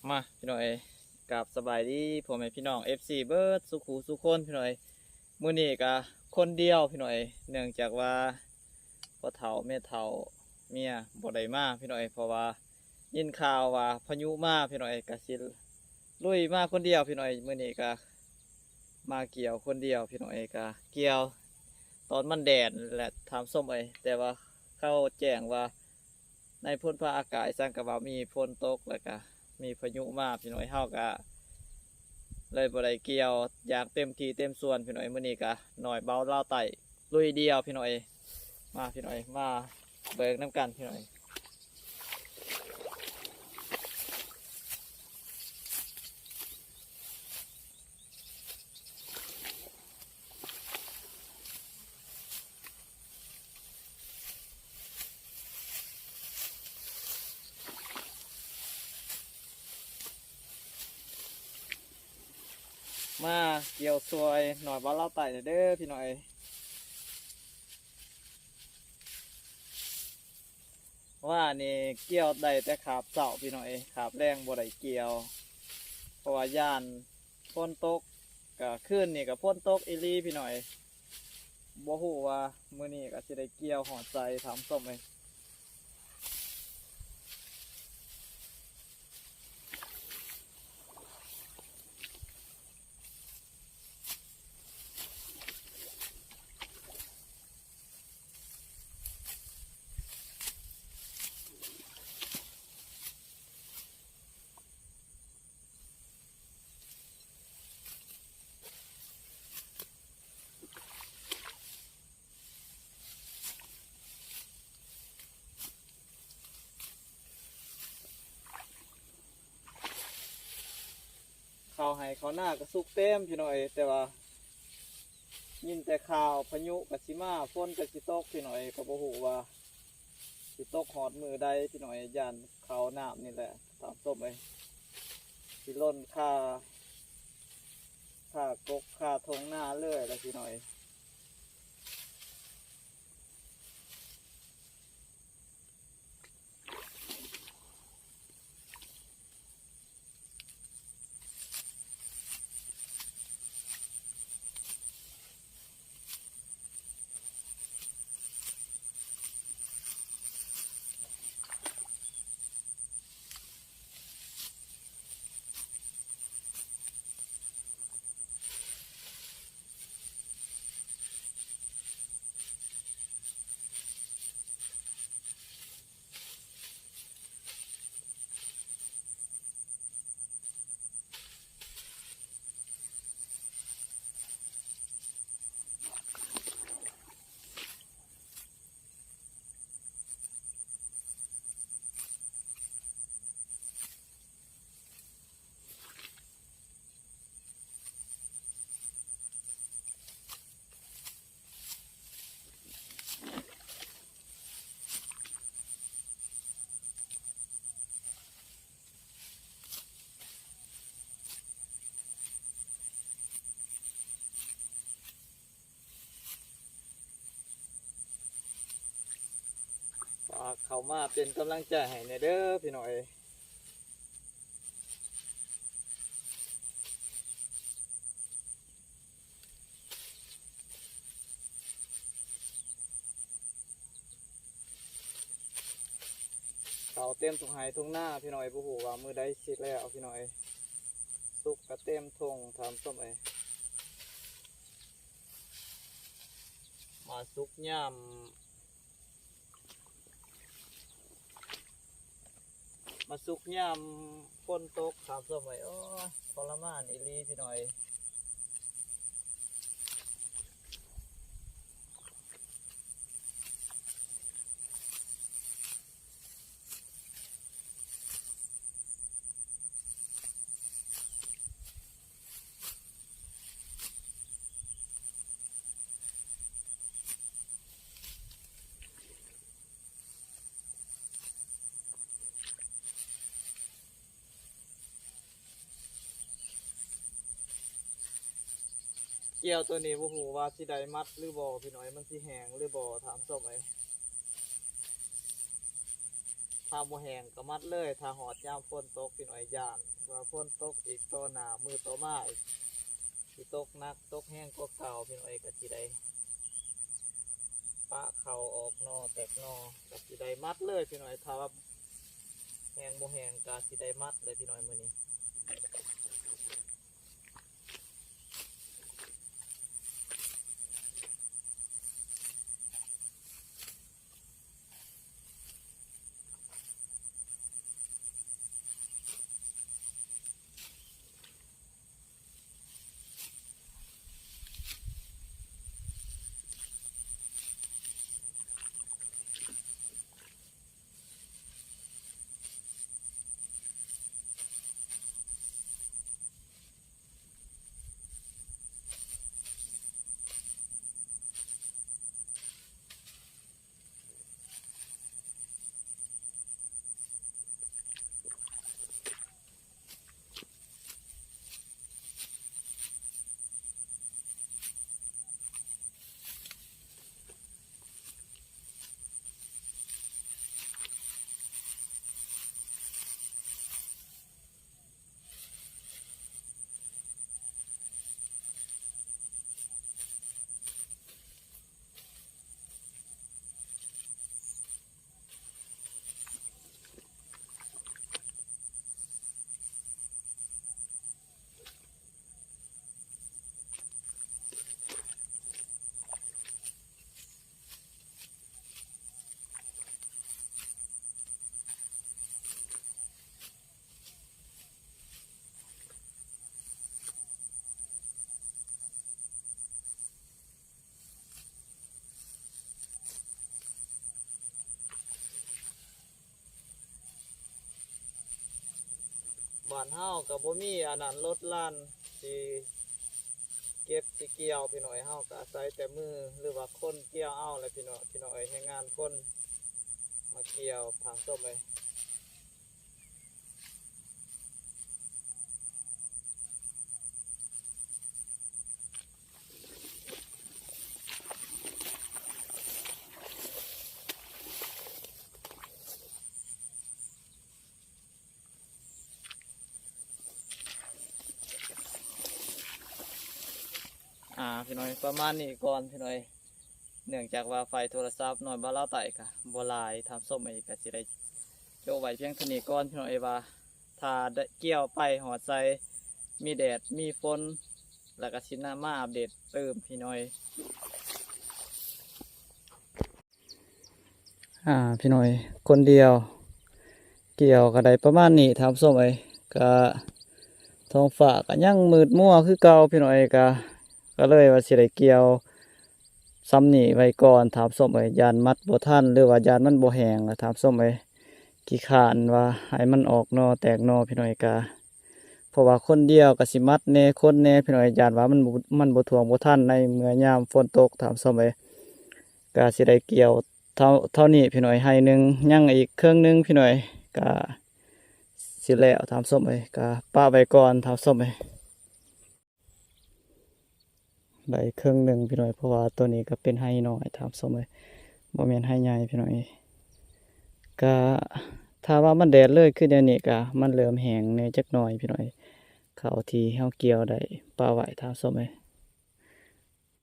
ມາພີ່ນ້ອງເອີຍ ກາບສະບາຍດີພໍ່ແມ່ພີ່ນ້ອງ ເອັຟຊີ ເບິດສູ່ຄູ່ສູ່ຄົນພີ່ນ້ອງເອີຍ. ມື້ນີ້ກະຄົນດຽວພີ່ນ້ອງເອີຍ ເນື່ອງຈາກວ່າພໍ່ເຖົ້າແມ່ເຖົ້າເມຍບໍ່ໄດ້ມາພີ່ນ້ອງເອີຍ ເພາະວ່າຍິນຂ່າວວ່າພາຍຸມາພີ່ນ້ອງເອີຍ ກະຊິລຸຍມາຄົນດຽວພີ່ນ້ອງເອີຍ. ມື້ນີ້ກະມາກ່ຽວຄົນດຽວພີ່ນ້ອງເອີຍ ກະກ່ຽວຕອນມັນແດດແຫຼະທ່ານຜູ້ຊົມເອີຍ ແຕ່ວ່າເຂົາແຈ້ງວ່າ ໃນພົ້ນຟ້າອາກາດສັງກະວ່າມີຝົນຕົກ ແລ້ວກະມີພາຍຸມາພີ່ນ້ອງເອີຍ ເຮົາກະເລີຍບໍ່ໄດ້ກ່ຽວຢ່າງເຕັມທີ່ເຕັມສ່ວນພີ່ນ້ອງເອີຍ. ມື້ນີ້ກະນ້ອຍບ່າວລາວໃຕ້ລຸຍດຽວພີ່ນ້ອງເອີຍ. ມາພີ່ນ້ອງເອີຍ ມາເບິ່ງນຳກັນພີ່ນ້ອງເອີຍ. ມາກ່ຽວຊ່ວຍນ້ອຍບ່າວລາວໃຕ້ແດ່ເດີພີ່ນ້ອງເອີຍ. ວ່ານີ້ກ່ຽວໄດ້ແຕ່ຄາບເຊົ້າພີ່ນ້ອງເອີຍ ຄາບແລງບໍ່ໄດ້ກ່ຽວ ເພາະວ່າຢ້ານຝົນຕົກ. ກະຄືນນີ້ກະຝົນຕົກອີ່ຫຼີພີ່ນ້ອງເອີຍ ບໍ່ຮູ້ວ່າມື້ນີ້ກະຊິໄດ້ກ່ຽວຮອດໃສທ່ານຜູ້ຊົມເອີຍ. ເຂົ້າໄຮ່ເຂົ້ານາກະສຸກເຕັມພີ່ນ້ອງເອີຍ ແຕ່ວ່າຍິນແຕ່ຂ່າວພາຍຸກະຊິມາ ຝົນກະຊິຕົກພີ່ນ້ອງເອີຍ ກະບໍ່ຮູ້ວ່າຊິຕົກຮອດມື້ໃດພີ່ນ້ອງເອີຍ. ຢ້ານເຂົ້ານ້ຳນີ້ແຫຼະທ່ານຜູ້ຊົມເອີຍ ຊິລົ້ນຄາ ຄາກົກຄາທົ່ງນາເລີຍລະພີ່ນ້ອງເອີຍ. ຝາກເຂົ້າມາເປັນກຳລັງໃຈໃຫ້ແດ່ເດີພີ່ນ້ອງເອີຍ. ເຂົ້າເຕັມທົ່ງໄຮ່ທົ່ງນາພີ່ນ້ອງເອີຍ ບໍ່ຮູ້ວ່າມື້ໃດຊິແລ້ວພີ່ນ້ອງເອີຍ. ສຸກກະເຕັມທົ່ງທ່ານຜູ້ຊົມເອີຍ. ມາສຸກຍາມ ມາສຸກຍາມຝົນຕົກ ທ່ານຜູ້ຊົມເອີຍ. ໂອ້ຍ ທໍລະມານອີ່ຫຼີພີ່ນ້ອງເອີຍ. ກ່ຽວໂຕນີ້ບໍ່ຮູ້ວ່າຊິໄດ້ມັດຫຼືບໍ່ພີ່ນ້ອງເອີຍ ມັນຊິແຫ້ງຫຼືບໍ່ ທ່ານຜູ້ຊົມເອີຍ. ຖ້າບໍ່ແຫ້ງກໍມັດເລີຍ ຖ້າຮອດຍາມຝົນຕົກ ພີ່ນ້ອງເອີຍ ຢ້ານວ່າຝົນຕົກອີກຕໍ່ໜ້າ ມື້ຕໍ່ມາອີກ ຊິຕົກໜັກຕົກແຮງກວ່າເກົ່າ ພີ່ນ້ອງເອີຍ ກໍຊິໄດ້ປະເຂົ້າອອກໜໍ່ແຕກໜໍ່ ກໍຊິໄດ້ມັດເລີຍ ພີ່ນ້ອງເອີຍ ຖ້າວ່າແຮງບໍ່ແຫ້ງກໍຊິໄດ້ມັດເລີຍ ພີ່ນ້ອງເອີຍ ມື້ນີ້. ບ້ານເຮົາກໍບໍ່ມີອັນນັ້ນ ລົດລານຊິເກັບຊິກ່ຽວ ພີ່ນ້ອງເອີຍ ເຮົາກໍອາໄສແຕ່ມື ຫຼືວ່າຄົນກ່ຽວເອົາແຫຼະ ພີ່ນ້ອງ ພີ່ນ້ອງເອີຍ ແຮງງານຄົນມາກ່ຽວ ທ່ານຜູ້ຊົມເອີຍ. ອ່າ ພີ່ນ້ອງ ປະມານນີ້ກ່ອນ ພີ່ນ້ອງ ເນື່ອງຈາກວ່າໄຟໂທລະສັບນ້ອຍບ້ານລາວໃຕ້ກະບໍ່ຫຼາຍ ທ່ານຜູ້ຊົມເອີຍ ກະຊິໄດ້ໂຈະໄວ້ພຽງເທົ່ານີ້ກ່ອນ ພີ່ນ້ອງເອີຍ ວ່າຖ້າໄດ້ກ່ຽວໄປຮອດໃສ ມີແດດມີຝົນ ແລ້ວກະຊິນຳມາອັບເດດຕື່ມ ພີ່ນ້ອງເອີຍ. ອ່າ ພີ່ນ້ອງເອີຍ ຄົນດຽວກ່ຽວກໍໄດ້ປະມານນີ້ ທ່ານຜູ້ຊົມເອີຍ ກະທ້ອງຟ້າກໍຍັງມືດມົວຄືເກົ່າ ພີ່ນ້ອງເອີຍ ກະ ກໍເລີຍວ່າຊິໄດ້ກ່ຽວສ່ຳນີ້ໄວ້ກ່ອນ ທ່ານຜູ້ຊົມເອີຍ ຢ້ານມັດບໍ່ທັນ ຫຼືວ່າຢ້ານມັນບໍ່ແຫ້ງລະ ທ່ານຜູ້ຊົມເອີຍ ຂີ້ຄ້ານວ່າໃຫ້ມັນອອກໜໍ່ແຕກໜໍ່ ພີ່ນ້ອງເອີຍ ກະ ເພາະວ່າຄົນດຽວກໍຊິມັດແດ່ຄົນແດ່ ພີ່ນ້ອງເອີຍ ຢ້ານວ່າມັນບໍ່ ມັນບໍ່ຖ້ວງບໍ່ທັນໃນເມື່ອຍາມຝົນຕົກ ທ່ານຜູ້ຊົມເອີຍ ກໍຊິໄດ້ກ່ຽວເທົ່າ ເທົ່ານີ້ ພີ່ນ້ອງເອີຍ ໄຮ່ໜຶ່ງ ຍັງອີກເຄິ່ງໜຶ່ງ ພີ່ນ້ອງເອີຍ ກໍຊິແລ້ວ ທ່ານຜູ້ຊົມເອີຍ ກໍປະໄວ້ກ່ອນ ທ່ານຜູ້ຊົມເອີຍ. ໄດ້ເຄິ່ງໜຶ່ງ ພີ່ນ້ອງເອີຍ ເພາະວ່າໂຕນີ້ກໍເປັນໄຮ່ນ້ອຍ ທ່ານຜູ້ຊົມເອີຍ ບໍ່ແມ່ນໄຮ່ໃຫຍ່ ພີ່ນ້ອງເອີຍ ກະ ຖ້າວ່າມັນແດດເລີຍຄືດຽວນີ້ ກະມັນເລີ່ມແຫ້ງແດ່ຈັກໜ່ອຍ ພີ່ນ້ອງເອີຍ ເຂົ້າທີ່ເຮົາກ່ຽວໄດ້ປະໄວ້ ທ່ານຜູ້ຊົມເອີຍ.